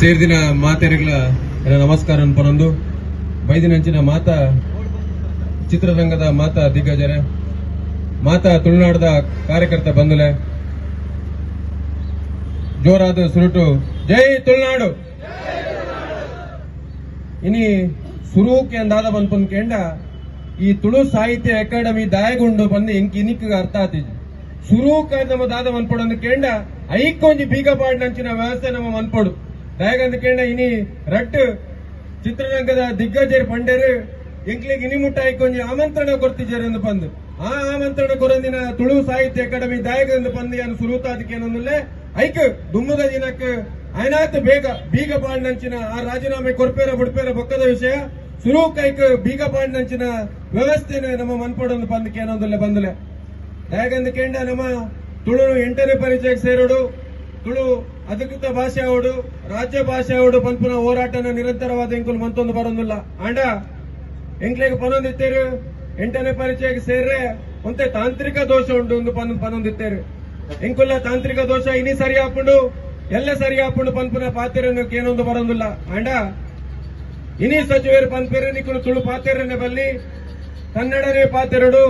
ಸೇರ್ದಿನ ಮಾತೆರೆಗಳ ನಮಸ್ಕಾರ ಅನ್ಪನೊಂದು ಬೈದಿನಂಚಿನ ಮಾತಾ ಚಿತ್ರರಂಗದ ಮಾತಾ ದಿಗ್ಗಜರ ಮಾತಾ ತುಳುನಾಡದ ಕಾರ್ಯಕರ್ತ ಬಂಧುಲೆ ಜೋರಾದ ಸುರುಟು ಜೈ ತುಳುನಾಡು. ಇನಿ ಸುರೂಕೆ ಅಂದಾದ ಬಂದ್ಪಂದ್ ಕೇಂಡ ಈ ತುಳು ಸಾಹಿತ್ಯ ಅಕಾಡೆಮಿ ದಾಯಗುಂಡು ಬಂದು ಇಂಕ್ ಇನಿಕ್ ಅರ್ಥ ಆತಿಜಿ. ಸುರೂಕ ನಮ್ಮ ದಾದ ಮನ್ಪೊಡು ಕೇಂಡ ಐಕೊಂಜಿ ಬೀಗ ಪಾಡ್ನಂಚಿನ ವ್ಯವಸ್ಥೆ ನಮ್ಮ ಮನ್ಪೊಡು. ದಾಯಗಂದ ಕೇಂಡ ಇನಿ ರಟ್ಟು ಚಿತ್ರರಂಗದ ದಿಗ್ಗಜರು ಪಂಡೇರು ಎಂಕ್ಲಿಗೆ ಇನಿ ಮುಟ್ಟ ಐಕೊಂಜಿ ಆಮಂತ್ರಣ ಕೊರ್ತಿಜರು ಎಂದು ಬಂದು ಆ ಆಮಂತ್ರಣ ಕೊರಂದಿನ ತುಳು ಸಾಹಿತ್ಯ ಅಕಾಡೆಮಿ ದಾಯಗಂದು ಬಂದು ಏನು ಸುರೂತಾದಕ್ಕೇನೊಂದಿಲ್ಲ ಐಕ್ ದುಮ್ಮದ ದಿನಕ್ಕೆ ಆಯ್ನಾತ್ ಬೇಗ ಬೀಗ ಪಾಡ್ನಂಚಿನ ಆ ರಾಜೀನಾಮೆ ಕೊರ್ಪೇರ ಬುಡ್ಪೇರ ಬೊಕ್ಕದ ವಿಷಯ ಸುರೂಕ್ ಐಕ್ ಬೀಗ ಪಾಡ್ನಂಚಿನ ವ್ಯವಸ್ಥೆನೆ ನಮ್ಮ ಮನ್ಪೊಡೊಂದು ಬಂದಕ್ಕೆ ಏನೊಂದಿಲ್ಲ ಬಂದಲೆ. ದಾಯಗಂದ ಕೇಂಡ ನಮ್ಮ ತುಳು ಎಂಟನೇ ಪರಿಚಯಕ್ಕೆ ಸೇರೋಡು, ತುಳು ಅಧಿಕೃತ ಭಾಷೆ ಅವಡು, ರಾಜ್ಯ ಭಾಷೆ ಅವಡು ಪನ್ಪುನ ಹೋರಾಟನ ನಿರಂತರವಾದ ಎಂಕುಲು ಮಂತೊಂದು ಬರೋದಿಲ್ಲ. ಆಂಡ ಎಂಕ್ಲೆಗ್ ಪನೊಂದಿತ್ತೇರು ಎಂಟನೇ ಪರಿಚಯಕ್ಕೆ ಸೇರ್ರೆ ಒಂತೆ ತಾಂತ್ರಿಕ ದೋಷ ಉಂಟು ಒಂದು ಪನೊಂದಿತ್ತೇರು. ಎಂಕುಲ್ಲ ತಾಂತ್ರಿಕ ದೋಷ ಇನಿ ಸರಿ ಹಾಕೊಂಡು ಎಲ್ಲ ಸರಿ ಹಾಕೊಂಡು ಪನ್ಪುನ ಪಾತೆರನ್ನು ಏನೊಂದು ಬರೋದಿಲ್ಲ. ಆಂಡ ಇನಿ ಸಚಿವರು ಪನ್ಪೇರು ನಿಕ್ಕುಲು ತುಳು ಪಾತೆರನೆ ಬಲ್ಲಿ ಕನ್ನಡನೇ ಪಾತೆರಡು,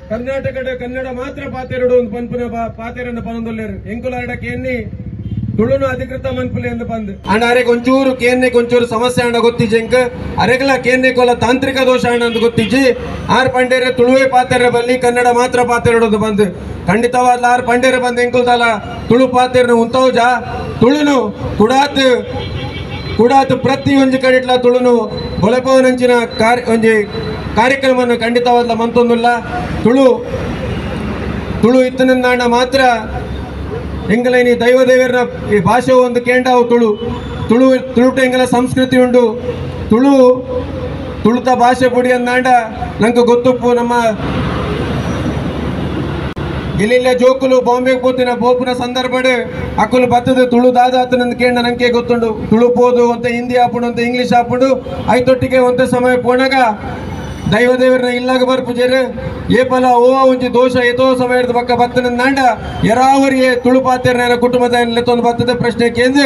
ಕರ್ನಾಟಕದ ಕನ್ನಡ ಮಾತ್ರ ಪಾತೆರಡು ಒಂದು ಪನ್ಪುನ ಪಾತೆರನ್ನು ಪನೊಂದುಲ್ಲೇರು. ಎಂಕುಲಾರಡ ಕೇನ್ನಿ ತುಳುನು ಅಧಿಕೃತ ಮನ್ಪುಲೆ ಎಂದು ಬಂದು ಅಂಡ್ ಅರೆ ಕೊಂಚೂರು ಕೇನ್ನೆ ಕೊಂಚೂರು ಸಮಸ್ಯೆ ಅಂಡ ಗೊತ್ತಿಜಿ ಎಂಕ್ ಅರೆಗಲ ಕೇನ್ನೆ ಕೊಲ ತಾಂತ್ರಿಕ ದೋಷ ಅಂಡ ಅಂತ ಗೊತ್ತಿಜಿ. ಆರ್ ಪಂಡೇರೆ ತುಳುವೆ ಪಾತೆರ ಬಲ್ಲಿ ಕನ್ನಡ ಮಾತ್ರ ಪಾತೆರಡು ಬಂದು ಖಂಡಿತವಾದ ಆರ್ ಪಂಡೇರೆ ಬಂದು ಎಂಕುಲ್ದಲ್ಲ ತುಳು ಪಾತೆರನು ಉಂತೌಜ ತುಳುನು ಕುಡಾತ್ ಕುಡಾತ್ ಪ್ರತಿ ಒಂಜಿ ಕಡಿಟ್ಲ ತುಳುನು ಬೊಳೆಪವನಂಚಿನ ಒಂಜಿ ಕಾರ್ಯಕ್ರಮವನ್ನು ಖಂಡಿತವಾದ ಮಂತೊಂದುಲ್ಲ. ತುಳು ತುಳು ಇತ್ತನಂದಾಂಡ ಮಾತ್ರ ಎಂಗಲೈನಿ ದೈವ ದೇವರ ಈ ಭಾಷೆ ಒಂದು ಕೇಂಡಾವು ತುಳು ತುಳು ತುಳುಟ ಎಂಗಲ ಸಂಸ್ಕೃತಿ ಉಂಡು. ತುಳು ತುಳುತ ಭಾಷೆ ಪುಡಿ ಅಂದಾಂಡ ನಂಗೆ ಗೊತ್ತುಪ್ಪು ನಮ್ಮ ಇಲ್ಲಿಲ್ಲ ಜೋಕುಲು ಬಾಂಬೆಗೆ ಪೋತಿನ ಬೋಪುನ ಸಂದರ್ಭಡ್ ಅಕ್ಕುಲು ಬತ್ತದ ತುಳು ದಾದಾತನಂದು ಕೇಂಡ ನಂಗೆ ಗೊತ್ತುಂಡು. ತುಳು ಪೋದು ಅಂತ ಹಿಂದಿ ಆಪುಂಡು ಅಂತ ಇಂಗ್ಲೀಷ್ ಆಪುಂಡು ಐತೊಟ್ಟಿಗೆ ಒಂತೆ ಸಮಯ ಪೋಣಗ ದೈವ ದೇವರನ್ನ ಇಲ್ಲಾಗ ಬರ್ಪುಜೇರು ಏಪಲ ಓ ಒಂಜಿ ದೋಷ ಏತೋ ಸಮಯದ ಪಕ್ಕ ಬತ್ತನಂದಾಂಡ ಯರಾವರಿಯೇ ತುಳು ಪಾತೆರ್ನ ಕುಟುಂಬದ ಲೆತ್ತೊಂದು ಬತ್ತದ ಪ್ರಶ್ನೆ ಕೇಂದ್ರ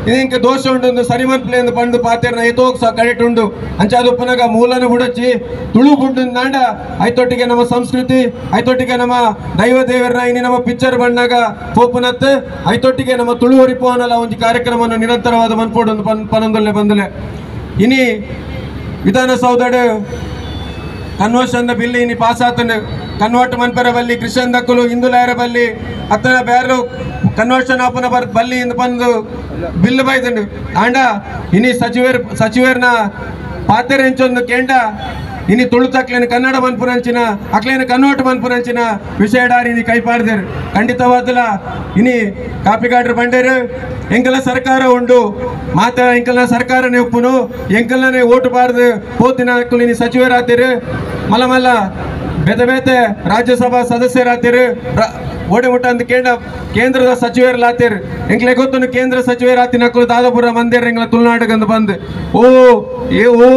ಇದಕ್ಕೆ ದೋಷ ಉಂಟು ಸರಿ ಮನ್ಪ್ಲೆ ಎಂದು ಪಂಡು ಪಾತೆರ್ನ ಏತೋ ಕರೆಕ್ಟ್ ಉಂಡು. ಅಂಚಾದ ಉಪ್ಪನಾಗ ಮೂಲನ ಬುಡಚ್ಚಿ ತುಳು ಬುಡ್ಡಂದಾಂಡ ಐತೊಟ್ಟಿಗೆ ನಮ್ಮ ಸಂಸ್ಕೃತಿ ಐತೊಟ್ಟಿಗೆ ನಮ್ಮ ದೈವ ದೇವರನ್ನ ಇನಿ ನಮ್ಮ ಪಿಕ್ಚರ್ ಬಣ್ಣಾಗ ಪೋಪುನತ್ ಐತೊಟ್ಟಿಗೆ ನಮ್ಮ ತುಳು ಒರಿಪೋನಲ್ಲ ಒಂಜಿ ಕಾರ್ಯಕ್ರಮವನ್ನು ನಿರಂತರವಾದ ಮನ್ಪೋಡು ಪನೊಂದಲ್ಲೇ ಬಂದಲೆ. ಇನಿ ವಿಧಾನಸೌಧಡ್ ಕನ್ವರ್ಷನ್ ಬಿಲ್ ಇನಿ ಪಾಸ್ ಆತಂಡು ಕನ್ವರ್ಟ್ ಮನ್ಪೆರ ಬಲ್ಲಿ ಕ್ರಿಶ್ಚಿಯನ್ ದಕ್ಕಲು ಹಿಂದೂ ಲಾಯರ ಬಲ್ಲಿ ಅತ್ತನ ಬೇರೆ ಕನ್ವರ್ಷನ್ ಆಪನ ಬಲ್ಲಿ ಇಂದು ಬಂದು ಬಿಲ್ ಬೈದಂಡು. ಆಂಡ ಇನಿ ಸಚಿವರ್ನ ಪಾತೆರೆಂಚೊಂದು ಕೇಂಡ ಇನಿ ತುಳುತಕ್ಲೇನು ಕನ್ನಡ ಮನ್ಪುನಂಚಿನ ಅಕ್ಲೇನು ಕನ್ವರ್ಟ್ ಮನ್ಪುನಂಚಿನ ವಿಷಯಡಾರಿ ಇನಿ ಕೈಪಾಡ್ದೇರು. ಖಂಡಿತವಾದಲ ಇನಿ ಕಾಪಿಗಾಡ್ರು ಬಂಡೇರು ಎಂಕಲ ಸರ್ಕಾರ ಉಂಡು ಮಾತ ಎಂಕಲ್ನ ಸರ್ಕಾರನೇ ಒಪ್ಪುನು ಎಂಕಲ್ನೇ ಓಟು ಬಾರ್ದು ಪೋತಿನ ಇನಿ ಸಚಿವರಾತಿರು ಮಲ್ಲ ಮಲ್ಲ ಬೇತೆ ಬೇತೆ ರಾಜ್ಯಸಭಾ ಸದಸ್ಯರಾತಿರು ಓಡಿ ಮುಟ್ಟ ಅಂತ ಕೇಂದ್ರದ ಸಚಿವರ್ಲಾತಿರು. ಎಂಕ್ಲೆ ಗೊತ್ತುನು ಕೇಂದ್ರ ಸಚಿವರಾತಿನಕ್ಕಲು ದಾದಾಪುರ ಮಂದಿರ ಎಂಗ್ಲ ತುಳುನಾಟಕಂದು ಬಂದು ಓ ಏ ಓ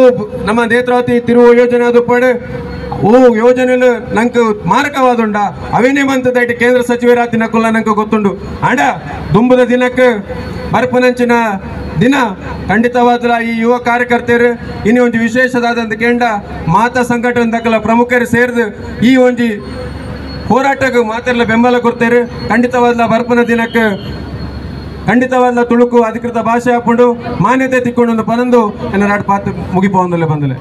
ನಮ್ಮ ನೇತ್ರಾವತಿ ತಿರುವು ಯೋಜನೆ ಅದು ಪಡೆ ಓ ಯೋಜನೆಲು ನಂಗೆ ಮಾರಕವಾದುಂಡ ಅವೇನೇ ಬಂತದೈಟ್ ಕೇಂದ್ರ ಸಚಿವರಾತಿನಕ್ಕಲ್ಲ ನಂಗೆ ಗೊತ್ತುಂಡು. ಆಂಡ ದುಂಬದ ದಿನಕ್ಕೆ ಬರ್ಪನಂಚಿನ ದಿನ ಖಂಡಿತವಾದ ಈ ಯುವ ಕಾರ್ಯಕರ್ತರು ಇನ್ನು ಒಂಜಿ ವಿಶೇಷದಾದಂತ ಕೇಂಡ ಮಾತಾ ಸಂಘಟನೆ ದಕ್ಕಲ ಪ್ರಮುಖರು ಸೇರಿದು ಈ ಒಂಜಿ ಹೋರಾಟಕ್ಕೆ ಮಾತೆಲ್ಲ ಬೆಂಬಲ ಕೊಡ್ತಾರೆ. ಖಂಡಿತವಾದ ಬರ್ಪನ ದಿನಕ್ಕೆ ಖಂಡಿತವಾದ ತುಳುಕು ಅಧಿಕೃತ ಭಾಷೆ ಹಾಕೊಂಡು ಮಾನ್ಯತೆ ತಿಕ್ಕೊಂಡು ಒಂದು ಪನಂದು ಎನ್ನ ಪಾತ್ರ ಮುಗಿಪೋಂದಲ್ಲೇ ಬಂದಲೆ.